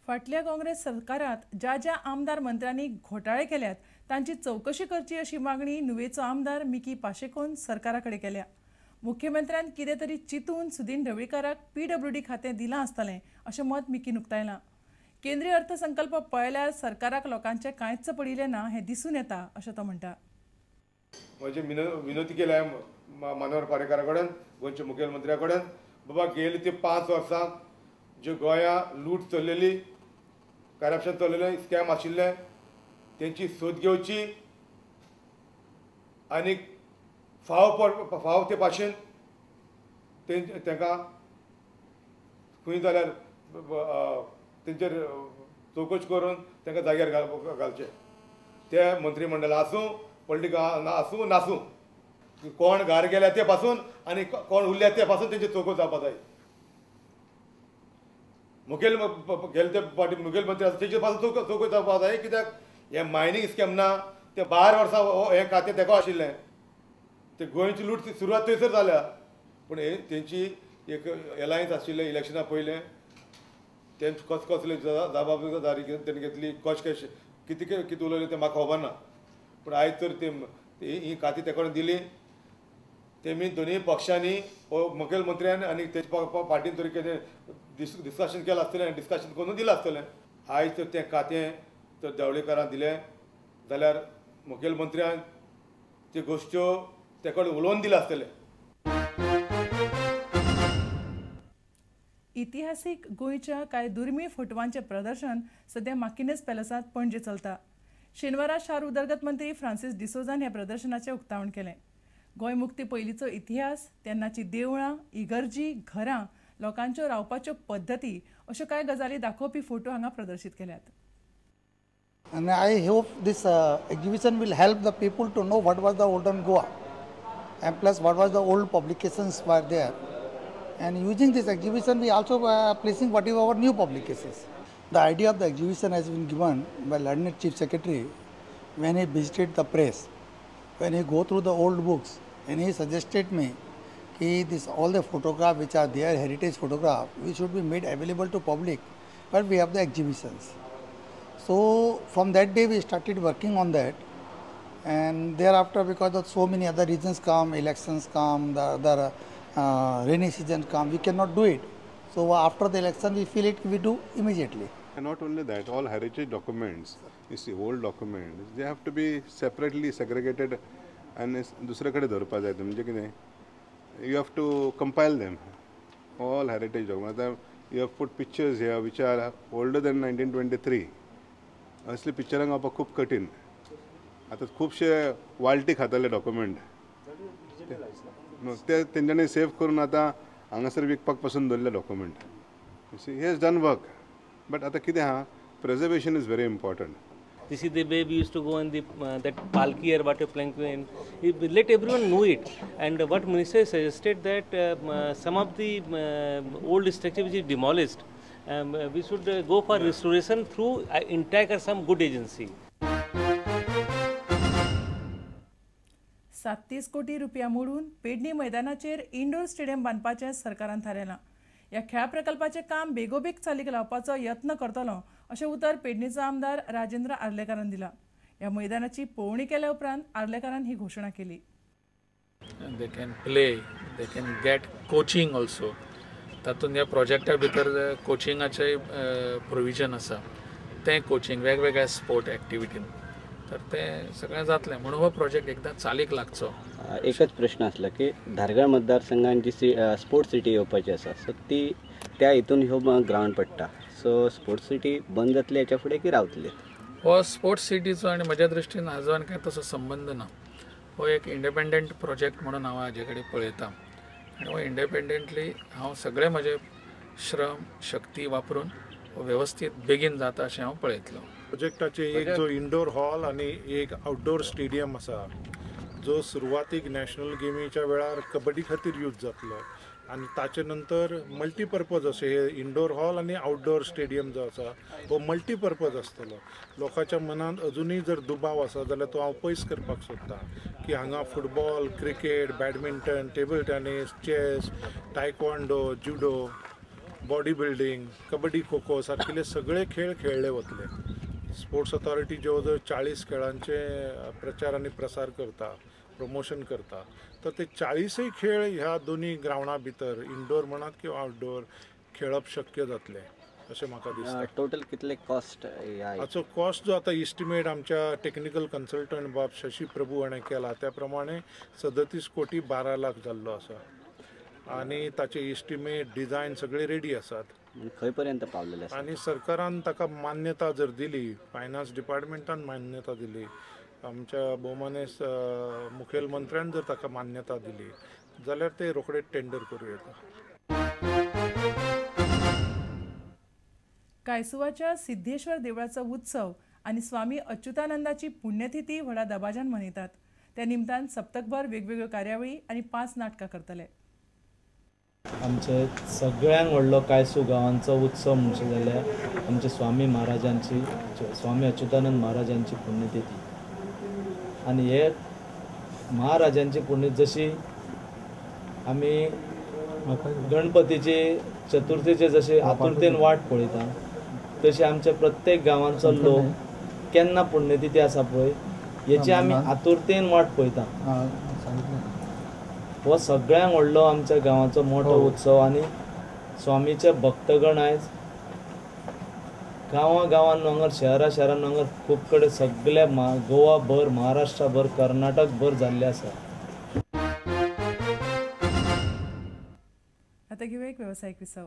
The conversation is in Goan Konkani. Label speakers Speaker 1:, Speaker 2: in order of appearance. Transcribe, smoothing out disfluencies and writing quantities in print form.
Speaker 1: फाटल्या काँग्रेस सरकारात ज्या ज्या आमदार मंत्र्यांनी घोटाळे केल्यात तांची चवकशी करची अशी मागणी नुवेचो आमदार मिकी पाशेकोन सरकारा कडेन केल्या. मुख्यमंत्र्यान कितें तरी चिंतून सुदीन ढवळीकाराक पीडब्ल्यूडी खातें दिलां आसतलें अशें मत मिकीन उक्तायलां. केंद्रीय अर्थसंकल्प पळयल्यार सरकाराक लोकांचें कांयच पडिल्लें ना हें दिसून येता अशें तो म्हणटा.
Speaker 2: म्हजी विनंती केल्या मनोहर पर्रीकारा कडेन, गोंयच्या मुखेलमंत्र्या कडेन, बाबा गेली ती 5 वर्सां जे गोंया लूट चल्लेली, करप्शन चल्लेलें, स्कॅम आशिल्लें, तेंची सोद घेवची आनी फाव फाव ते भाशेन तांकां खंय जाल्यार तेंचेर चवकशी करून तांकां जाग्यार घालचें. ते मंत्रीमंडळ आसूं, पॉलिटिकल आसूं नासूं, कोण घार गेल्या ते पासून आनी कोण उरल्या ते पासून तेंची चवकशी जावपा जाय. मुखेल गेले ते फावटी मुखेलमंत्री आसा तेचे पासून चवकशी जावपा जाय. कित्याक हें मायनींग स्कॅम ना, ते 12 वर्सां हें खातें तेका आशिल्लें, ते गोंयची लूट सुरवात थंयसर जाल्या. पूण हे तेंची एक एलायन्स आशिल्लें इलेक्शना पयलें, तेंच कस कसले जबाबदारी तेणी घेतली, कशें कशें कितें कितें उलयलें तें म्हाका खबर ना. पूण आयज तर ते ही खातीं ते कडेन दिली, तेमी दोनूय पक्षांनी मुखेलमंत्र्यान आनी तेच्या पार्टीन तरी कितें डिस्कशन केलां आसतलें आनी डिस्कशन करून दिलां आसतलें. आयज तर तें खातें तर ढवळीकारान दिलें जाल्यार मुखेलमंत्र्यान त्यो गोश्ट्यो ते कडेन उलोवन दिलां आसतलें.
Speaker 1: इतिहासीक गोंयच्या कांय दुर्मीळ फोटवांचें प्रदर्शन सध्या माकिनस पॅलसांत पणजे चलता. शेनवारा शार उदरगत मंत्री फ्रांसीस डिसोजान ह्या प्रदर्शनाचें उक्तावण केलें. गोंय मुक्ती पयलींचो इतिहास, तेन्नाची देवळां, इगर्जी, घरां, लोकांच्यो रावपाच्यो पद्दती अश्यो कांय गजाली दाखोवपी फोटो हांगा प्रदर्शीत केल्यात.
Speaker 3: And I hope this exhibition will help the people to know what was the olden Goa and plus what was the old publications were there. And using this exhibition we also placing whatever our new publications. The idea of the exhibition has been given by learned Chief Secretary when he visited the press. When he go through the old books and he suggested me that this all the photograph which are there, heritage photograph, which should be made available to public, but we have the exhibitions. So from that day we started working on that, and thereafter because of so many other reasons come, elections come, the other rainy season come, we cannot do it. So after the election we feel it, we do immediately.
Speaker 4: And not only that, all heritage documents, you see old documents, they have to be separately segregated and दुसरे कडेन दवरपा जाय. म्हणजे कितें, you have to compile them, all heritage documents. You have put pictures here which are older than 1923. असली पिक्चरां गावपाक खूब कठीण. आतां खुबशे वाळटी खाताले डॉक्युमेंट ते तेंच्यांनी सेव करून आतां हांगासर विकपाक पासून दवरले document. He has done work, but आतां कितें आहा, preservation is very important.
Speaker 5: This is the way we used to go in the that palki or water plank. Let everyone know it. And what minister suggested that some of the old structure which is demolished, we should go for restoration through intact or some good agency.
Speaker 1: 37 कोटी रुपया मोडून पेडणी मैदानाचेर इंडोर स्टेडियम बांदपाचें सरकारान थारायलां. ह्या खेळा प्रकल्पाचें काम बेगोबेग चालीक लावपाचो यत्न करतलो अशें उतर पेडणेचो आमदार राजेंद्र आर्लेकारान दिलां. ह्या मैदानाची पळोवणी केल्या उपरांत आर्लेकारान ही घोशणा केली.
Speaker 6: They can play, they can get coaching also. तातूंत ह्या प्रोजेक्टा भितर कोचिंगाचें प्रोविजन आसा, तें कोचिंग वेगवेगळ्या स्पोर्ट एक्टिविटीन, तर तें सगळें जातलें म्हणून हो प्रोजेक्ट एकदां चालीक लागचो.
Speaker 7: एकच प्रश्न आसलो की धारगळ मतदारसंघान जी स्पोर्ट्स सिटी येवपाची आसा, सो ती त्या हितून ह्यो ग्रावंड पडटा, सो स्पोर्ट्स सिटी बंद जातली हेच्या फुडें की रावतली?
Speaker 6: हो स्पोर्ट्स सिटीचो आनी म्हज्या दृश्टीन हाजो आनी कांय तसो संबंद ना. हो एक इंडिपेंडंट प्रोजेक्ट म्हणून हांव हाजे कडेन पळयतां आनी हो इंडिपेंडंटली हांव सगळे म्हजे श्रम शक्ती वापरून हो वेवस्थीत बेगीन जाता अशें हांव पळयतलो.
Speaker 8: प्रोजेक्टाचे एक जो इंडोर हॉल आनी एक आउटडोर स्टेडियम आसा, जो सुरवातीक नॅशनल गेमीच्या वेळार कबड्डी खातीर यूज जातलो आनी ताचे नंतर मल्टीपर्पज अशें हे इंडोर हॉल आनी आउटडोर स्टेडियम जो आसा हो मल्टीपर्पज आसतलो. लोकांच्या मनांत अजुनूय जर दुबाव आसा जाल्यार तो हांव पयस करपाक सोदता की हांगा football, cricket, badminton, table tennis, chess, taekwondo, judo body building, kabaddi, kho kho सारकिले सगळे खेळ खेळ्ळे वतले. स्पोर्ट्स ऑथॉरिटी जवळ जवळ 40 खेळांचे प्रचार आनी प्रसार करता, प्रमोशन करता, तर ते 40 खेळ ह्या दोन्ही ग्रावंडा भितर इनडोर म्हणात किंवा आउटडोर खेळप शक्य जातलें अशें म्हाका दिसता.
Speaker 7: टोटल कितले कॉस्ट
Speaker 8: हाचो कॉस्ट जो आतां इस्टिमेट आमच्या टेक्निकल कन्सल्टंट बाब शशी प्रभू हाणें केला त्या प्रमाणे 37 कोटी 12 लाख जाल्लो आसा आनी ताचे इस्टिमेट डिझायन सगळे रेडी आसात.
Speaker 7: खंय पर्यंत पावलेले आसा?
Speaker 8: आनी सरकारान ताका मान्यता जर दिली, फायनान्स डिपार्टमेंटान मान्यता दिली, आमच्या भोवमानेस्त मुखेलमंत्र्यान जर ताका मान्यता दिली जाल्यार ते रोखडे टेंडर करूं येता.
Speaker 1: कायसुवाच्या सिद्धेश्वर देवळाचो उत्सव आनी स्वामी अच्युतानंदाची पुण्यतिथी व्हडा दबाज्यान मनयतात. त्या निमतान सप्तकभर वेगवेगळ्यो कार्यावळी आनी 5 नाटकां करतले.
Speaker 9: आमचे सगळ्यांत व्हडलो कायसू गांवांचो उत्सव म्हणचे जाल्यार आमचे स्वामी महाराजांची, स्वामी अच्युतानंद महाराजांची पुण्यतिथी. आनी हे महाराजांची पुण्यतिथी जशी आमी गणपतीची चतुर्थीचे जशी आतुरतेन वाट पळयता तशी आमच्या प्रत्येक गांवांचो लोक केन्ना पुण्यतिथी आसा पळय हेची आमी आतुरतेन वाट पळयता. हो सगळ्यांत व्हडलो आमच्या गांवाचो मोठो उत्सव आनी स्वामीचे भक्तगण आयज गांवां गांवान वांगड शहरा शहरान वांगड खूब कडेन सगळे गोवा भर, महाराष्ट्रा भर, कर्नाटक भर जाल्ले आसा.
Speaker 1: आता घेऊया एक व्यावसायिक विसव.